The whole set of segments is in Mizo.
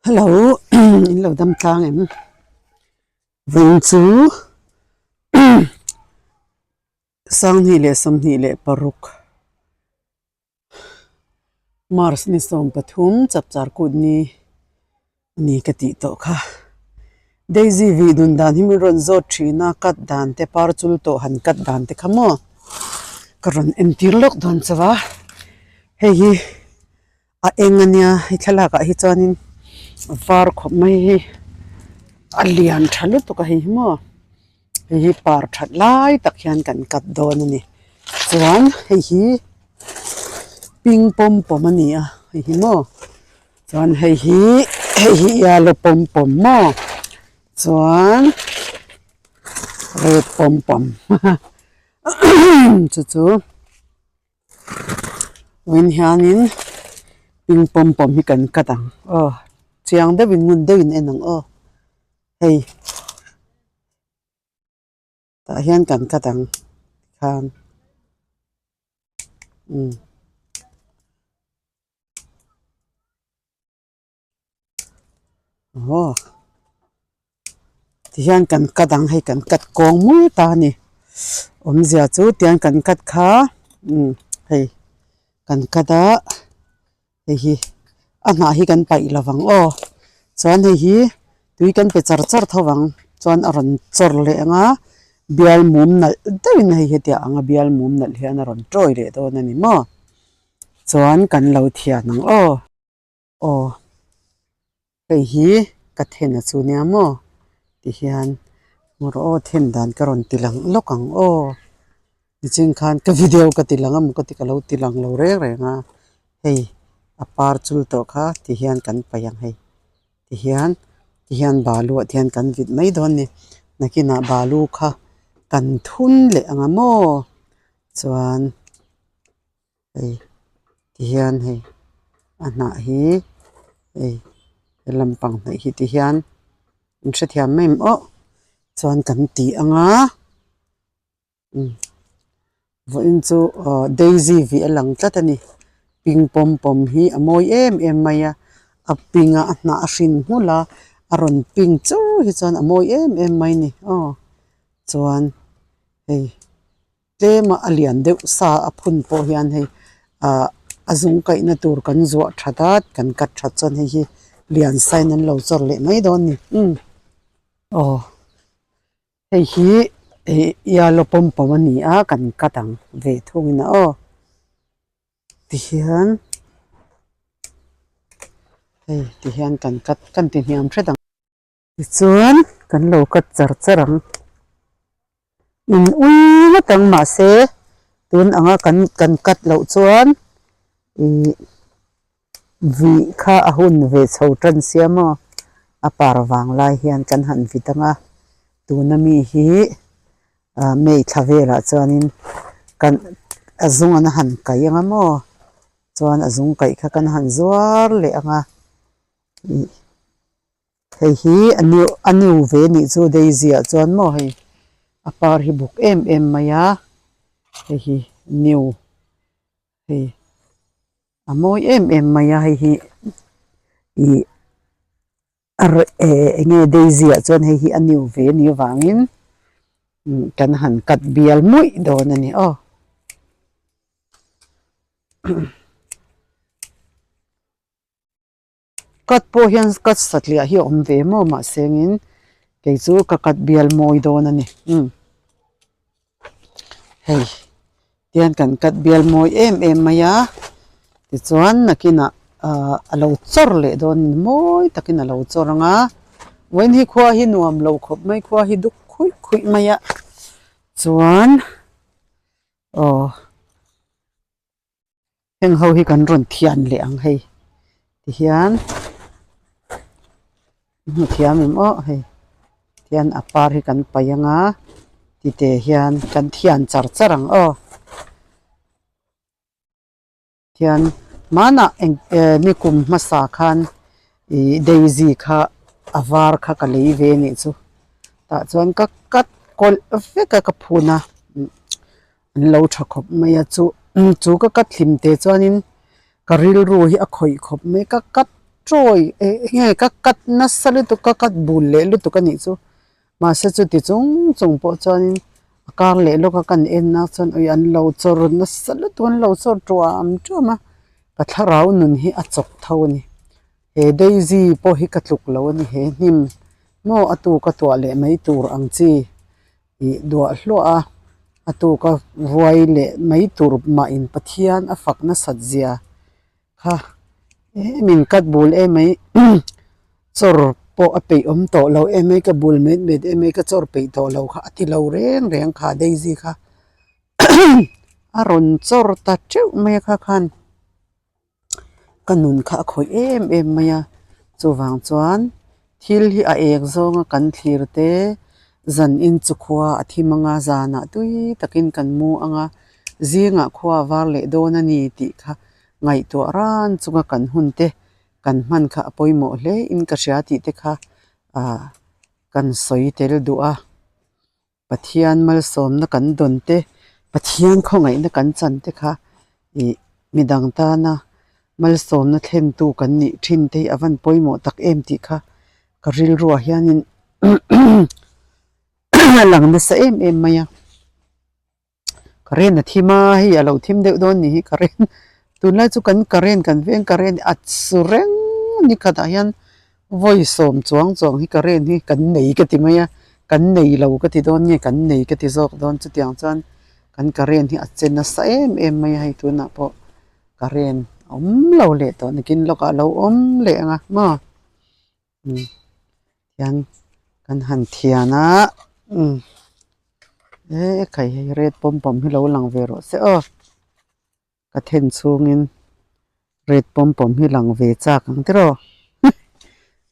Hello in lo dam tlang em vawiin chu sanghnih leh 26 March ni 13 chapchar kut ni a ni ka tih tawh kha Daisy vih dun dan hi min rawn zawt thin a cut dan te par chul tawh han cut dan te kha maw ka rawn entir lawk dawn chauh a hei hi. A eng a nia hei thlalak ah hi chuanin a var khawp mai hi a lian tha lutuk a hei hi maw hei hi par that lai tak hian kan cut dawn a ni chuan hei hi ping pawm pawm a ni a hei hi maw chuan hei hi hei hi yellow pawm pawm maw chuan red pawm pawm chu chu. Vawiin hianin ping pawm pawm hi kan cut ang aw chiang deuhin ngun deuhin en ang aw hei tah hian kan cut ang tikhan umm. Aw tihian kan cut ang hei kan cut kawng mul ta a ni awmzia chu tiang kan cut kha umm hei kan cut a hei hi a hnah hi kan paih lo vang aw chuan hei hi tui kan pe char char tho vang chuan a rawn chawr leh ang a bial mum nalh deuhin hei hetiang anga bial mum nalh hian a rawn tawi leh dawn a ni maw chuan kan lo thian ang aw. Aw hei hi ka then a chu nia maw tihian hmu rawh aw then dan ka rawn ti lang lawk ang aw nichin khan ka video ka ti lang a maw ka ti ka lo ti lang lo reng reng a hei a par chul tawh kha tihian kan paih ang hei tihian tihian balu ah te hian kan vit mai dawn a ni nakinah balu kha kan thun leh ang a maw chuan. Hei tihian hei a hnah hi hei he lampang hnaih hi tihian an hrethiam mai em aw chuan kan ti ang a umm vawiin chu aw daisy vih a lang tlat a ni ping pawm pawm hi a mawi em em mai a a ping a a hnah a hrin nghulh a a rawn ping chur hi chuan a mawi em em mai a ni aw chuan hei. Tlema a lian deuh sa a phun pawh hian hei ah a zung kaihna tur kan zuah that a kan cut that chuan hei hi lian sain an lo chawr leh mai dawn a ni umm aw hei hi ih yellow pawm pawm a ni a kan cut ang ve thungin a aw tihian hei tihian kan cut kan ti hniam hret ang. Tichuan kan lo cut char char ang. In ui ngawt ang mahse tun anga kan kan cut loh chuan ih vih kha a hun ve chho tan sia maw a par vang lai hian kan han vit ang a tuna mi hi ah May thla velah chuanin kan a zung an han kaih ang a maw chuan a zung kaih kha kan han zuar leh ang a ih. Hei hi a new a new ve nih chu daisy ah chuan maw hei a par hi buk em em mai a hei hi new hei a mawi em em mai a hei hi ih a reh eh eng nge daisy ah chuan hei hi a new ve anih avangin kan han cut bial muih dawn a ni aw. Cut pawh hian cut satliah hi a awm ve maw mahse engin kei chu ka cut bial mawi dawn a ni umm hei tihian kan cut bial mawi em em mai a tichuan nakinah ahh a lo chawr leh dawn a ni mawi takin a lo chawr ang a vawiin hi khua hi nuam lo khawp mai khua hi duk khuih khuih mai a chuan aw. Heng ho hi kan rawn thian leh ang hei tihian hmu thiam em aw hei tihian a par hi kan paih ang a tite hian kan thian char char ang aw tihian hmanah eng eh nikum hmasa khan ih daisy kha a var kha ka lei ve a nih chu tah chuan ka cut kawlh vek a ka phun a. An lo tha khawp mai a chu chu ka cut hlim te chuanin ka rilru hi a khawih khawp mai ka cut Chawi eng nge ka cut nasa lutuk ka cut bul leh lutuk a nih chu mahse chuti chung chung pawh chuanin a kar leh lawk a kan en na chuan ui an lo chawr nasa lutuk an lo chawr tuam tuam a ka thlarau nun hi a chawk tho a ni he daisy pawh hi ka tluk lo a ni he hnim maw a tuka tuah leh mai tur ang chi ih duah hluah a a tuka vuai leh mai tur mah in Pathian a fak nasat zia. Kha min cut bul em mai chawr pawh a peih awm tawh lo em mai ka bul met met em mai ka chawr peih tawh lo kha a ti lo reng reng kha daisy kha a rawn chawr ta teuh mai a kha khan ka nun kha a khawih em em mai a chuvang chuan thil hi a eng zawnga kan thlir te zan in chu khua a thim anga zanah tui takin kan mu anga zingah khua a var leh dawn a ni tih kha ngaihtuah ran chunga kan hun te kan hman kha a pawimawh hle in ka hria tih te kha ah kan sawi tel duh a Pathian malsawmna kan dawn te Pathian khawngaihna kan chan te kha ih midang tana malsawmna thlentu kan nih thin te hi a van pawimawh tak em tih kha ka rilruah hianin a lang nasa em em mai a. Current a thim a hei a lo thim deuh dawn ni hi current tunlai chu kan current kan veng current a su reng ni khatah hian vawi sawm chuang chuang hi current hi kan nei ka ti mai a kan nei lo ka ti dawn nge kan nei ka ti zawk dawn chutiang chuan kan current hi a che nasa em em mai a hei tunah pawh current a awm lo leh tawh nakin lawkah a lo awm leh ang a maw. Hian kan han thian a umm e khai hei red pawm pawm hi lo lang ve rawh se aw ka then chhungin red pawm pawm hi lang ve chak ang tiraw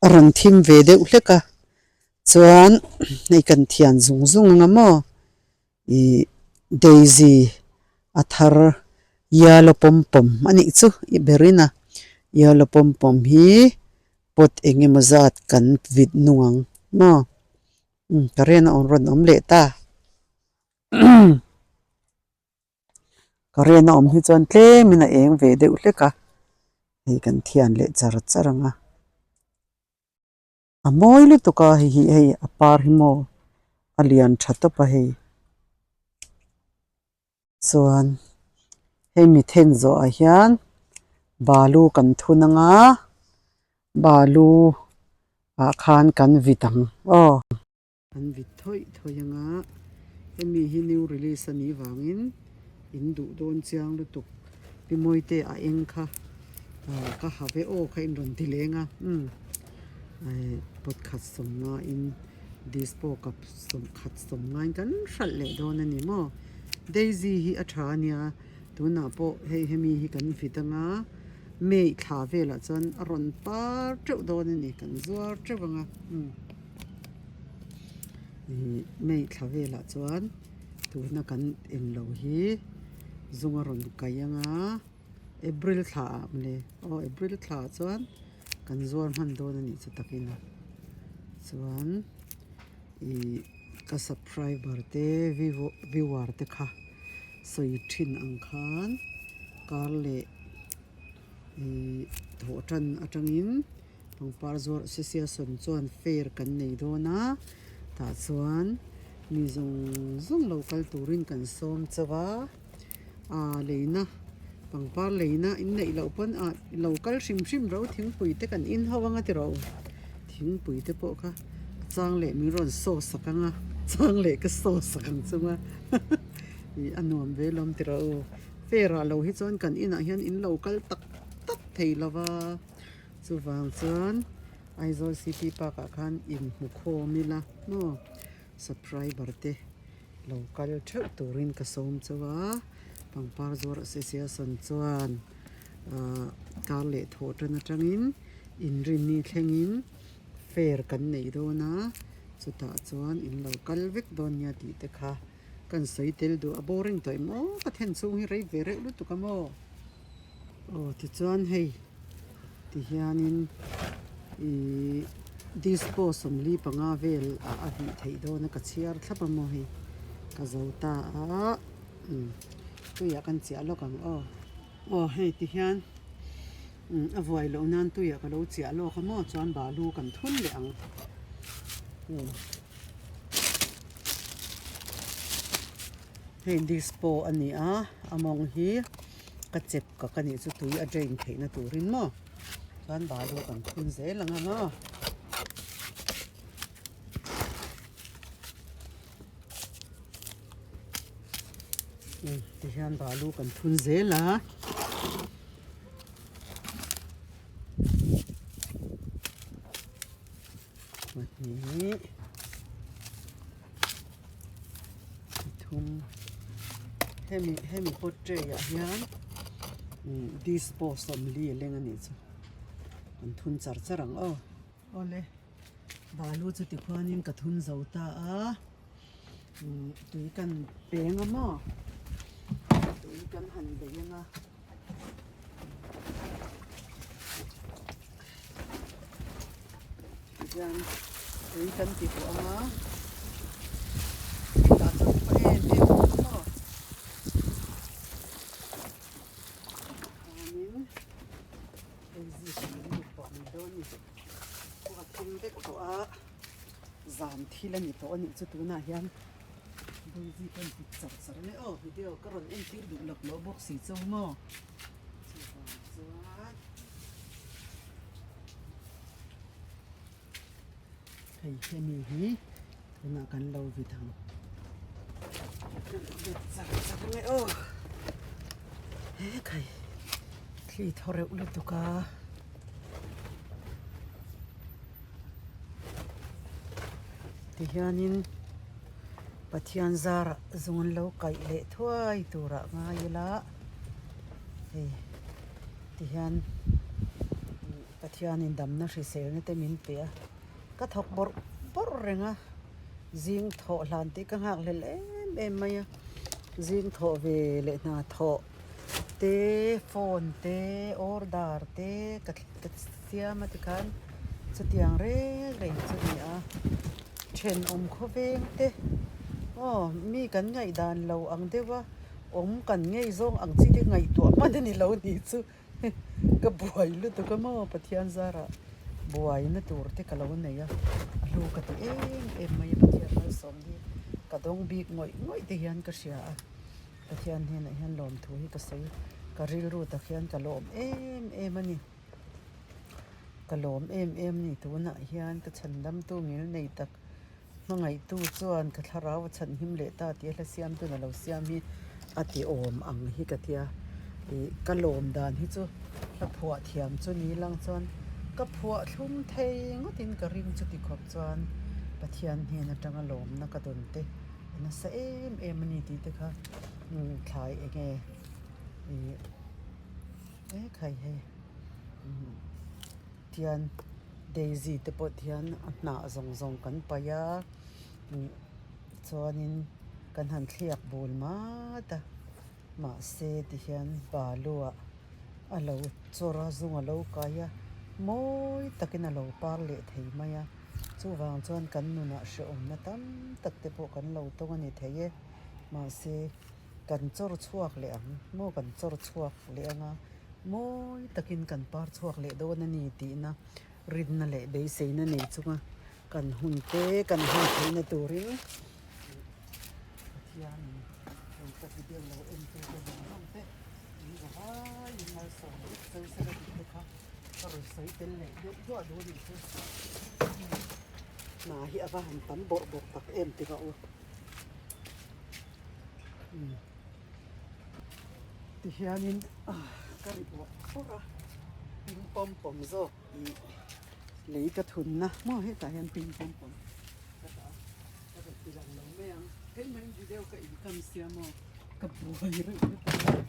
a rawn thim ve deuh hlek a chuan hei kan thian zung zung ang a maw. Ih daisy a thar yellow pawm pawm a nih chu i berin a yellow pawm pawm hi pot eng emaw zat kan vit nung ang maw umm current a rawn awm leh ta current a awm hi chuan tlemin a eng ve deuh hlek a hei kan thian leh char char ang a. A mawi lutuk a hei hi hei a par hi maw a lian tha tawp a hei chuan hemi then zawhah hian balu kan thun ang a balu ah khan kan vit ang aw. An vit thawih thawih ang a hemi hi new release a nih vangin in duh dawn chiang lutuk pi mawite a eng kha ah ka ha ve aw kha in rawn ti leng a umm pot khat sawm ngaiin dispo cup sawm khat sawm ngaiin kan hralh leh dawn a ni maw daisy hi a tha a nia tunah pawh hei hemi hi kan vit ang a may thla velah chuan a rawn par teuh dawn a ni kan zuar teuh ang a umm. Ih May thla velah chuan tuna kan englo hi zung a rawn kai ang a April thla ah mawle aw April thla ah chuan kan zuar hman dawn a nih chu takin a chuan ih ka subscriber te viewer te kha sawi thin ang khan kar leh ih thawh tan atangin. Pangpar zuar association chuan fair kan nei dawn a tah chuan mi zawng zawng lo kal turin kan sawm chauh a ah leina pangpar leina in neih loh pawn ah lo kal hrim hrim ro thingpui te kan in ho anga tiraw thingpui te pawh kha a chang leh min rawn saw sak ang a chang leh ka saw sak ang chung a ih a nuam ve lawm tiraw fair ah lo hi chuan kan inah hian in lo kal tak tak thei lo va. Chuvang chuan Aizawl City Park ah khan inhmu khawm ila maw subscriber te lo kal theuh turin ka sawm chauh a pangpar zuar association chuan ahh kar leh thawh tan atangin inrinni thlengin fair kan neih dawn a chutah chuan in lo kal vek dawn nia tih te kha kan sawi tel duh a boring tawh em aw ka then chhung hi rei ve reuh lutuk a maw. Aw tichuan hei tihianin ihh disco sawmli panga vel ah a vih theih dawn a ka chhiar thlap a maw hei ka zo ta a umm tuiah kan chiah lawk ang aw. Aw hei tihian. Umm a vuai loh nan tuiah ka lo chiah lawk a maw chuan balu kan thun leh ang. Umm hei dispo a ni a, a mawng hi ka chep ka ka nih chu tui a drain theihna turin maw chuan balu kan thun zel ang a maw. Tihian balu kan thun zel a. Pahnih pathum hemi hemi pot tray ah hian dispose sawmli a leng a nih chu an thun char char ang aw. Awle balu chu tikhuanin ka thun zo ta a tui kan peng a maw tui kan han bei ang a. Tihian tui kan ti tawh ang a tah chuan upa em em a awm maw chuanin hei zik hi an lut tawh mai dawn a ni khaw a thim vek tawh a zan thil a ni tawh a nih chu tunah hian. Daisy kan ti char char ania aw video ka rawn entir duh lak loh bawk si chau maw chuvang chuan hei hemi hi tunah kan lo vit ang kan vit char char ania aw he khai thli thaw reuh lutuk a. Tihianin Pathian zarah zung an lo kaih leh thuai turah ngai ila hei tihian Pathianin damna hriselna te min pe a ka thawk bawrh bawrh reng a zing thawh hlan tih ka nghak hlel em em mai a zing thawh ve leh hna thawh te phone te order te ka ka siam a tikhan chutiang reng reng chu a ni a thenawm khawveng te aw mi kan ngaihdan lo ang deuh a awm kan ngei zawng ang chi te ngaihtuah hman a ni lo nih chu ka buai lutuk a maw Pathian zarah buaina tur te ka lo nei a a hlu ka ti em em mai a Pathian malsawm hi ka dawng bik ngawih ngawih te hian ka hria a. Pathian hnenah hian lawmthu hi ka sawi, ka rilru tak hian ka lawm em em a ni. Ka lawm em em a ni tunah hian ka chhandamtu ngil nei tak hmangaihtu chuan ka thlarau a chhanhim leh ta tih a hla siamtun a lo siam hi a ti awm ang hi ka tia. Ih ka lawm dan hi chu hla phuah thiam chu ni lang chuan ka phuah thlum thei ngawtin ka ring chuti khawp chuan Pathian hnen atanga lawmna ka dawn te. A nasa em em a ni tih te kha thlai eng nge ih e khai hei tian daisy te pawh tihian a hnah zawng zawng kan paih a chuanin kan han thliak bul mat a mahse tihian balu ah a lo chawr a zung a lo kai a mawi takin a lo par leh thei mai a. Chuvang chuan kan nunah hrehawmna tam tak te pawh kan lo tawng a ni thei e. Mahse, kan chawr chhuak leh ang maw kan chawr chhuak leh ang a, mawi takin kan par chhuak leh dawn a ni tihna rinna leh beiseina nei chunga kan hun te kan hun theihna turin Pathianin hei ka video lo entu te zawng zawng te in za vaiin malsawm vek cheu sela tih te kha Ka rawn sawi tel leh deuh duah duh a nih chu. Hna hi a va han tam bawrh bawrh tak em ti rawh u. Tihianin ka ri bawrh bawrh a, ping pawm pawm zawk ih lei ka thunna maw hetah hian ping pawm pawm ka dah a, ka rawn ti lang lo mai ang. Keimah in video ka income sia maw ka buai reuh lutuk a.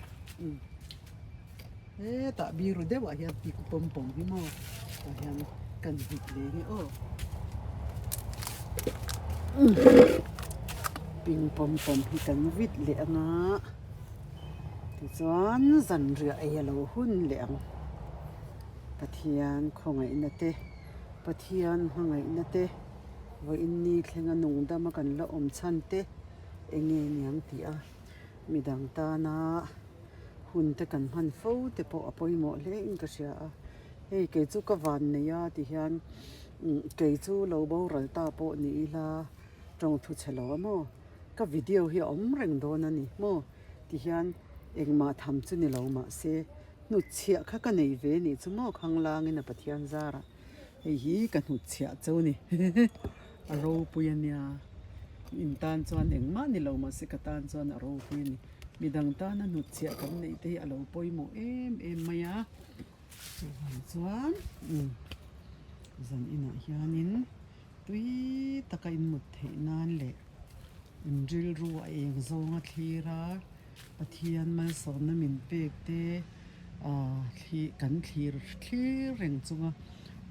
Hetah biru deuhah hian pik pawm pawm hi maw tah hian kan hit leh nge aw ping pawm pawm hi kan vit leh ang a tichuan zanriah ei a lo hun leh ang Pathian khawngaihna te Pathian hmangaihna te vawiin ni thlenga nung dama kan la awm chhan te eng nge niang tih a midang tana. Hun te kan hman fo te pawh a pawimawh hle in ka hria a, hei kei chu ka van nei a ti hian kei chu lo boral ta pawh ni ila tawng thu chhe lo a maw ka video hi a awm reng dawn a ni maw ti hian engmah tham chu ni lo mahse hnutchhiah kha ka nei ve nih chu maw khanglangin a Pathian zarah. Hei hi ka hnutchhiah cho ni a ropui a nia in tan chuan engmah ni lo mahse ka tan chuan a ropui a ni midang tana hnutchhiah kan neih te hi a lo pawimawh em em mai a chuvang chuan umm zan inah hianin tui taka in mut theih nan leh in rilru a eng zawnga thlir a Pathian malsawmna min pek te aah thli kan thlir thlir reng chunga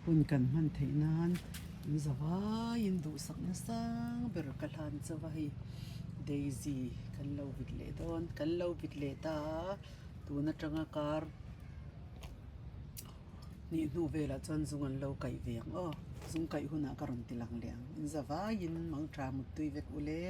hun kan hman theih nan in zavaiin duhsakna sang ber ka hlan chauh a hei Daisy kan lo vit leh dawn kan lo vit leh ta a tun atanga kar hnih hnu velah chuan zung an lo kaih ve ang aw zung kaih hunah ka rawn ti lang leh ang in zavaiin mangtha muttui vek ule.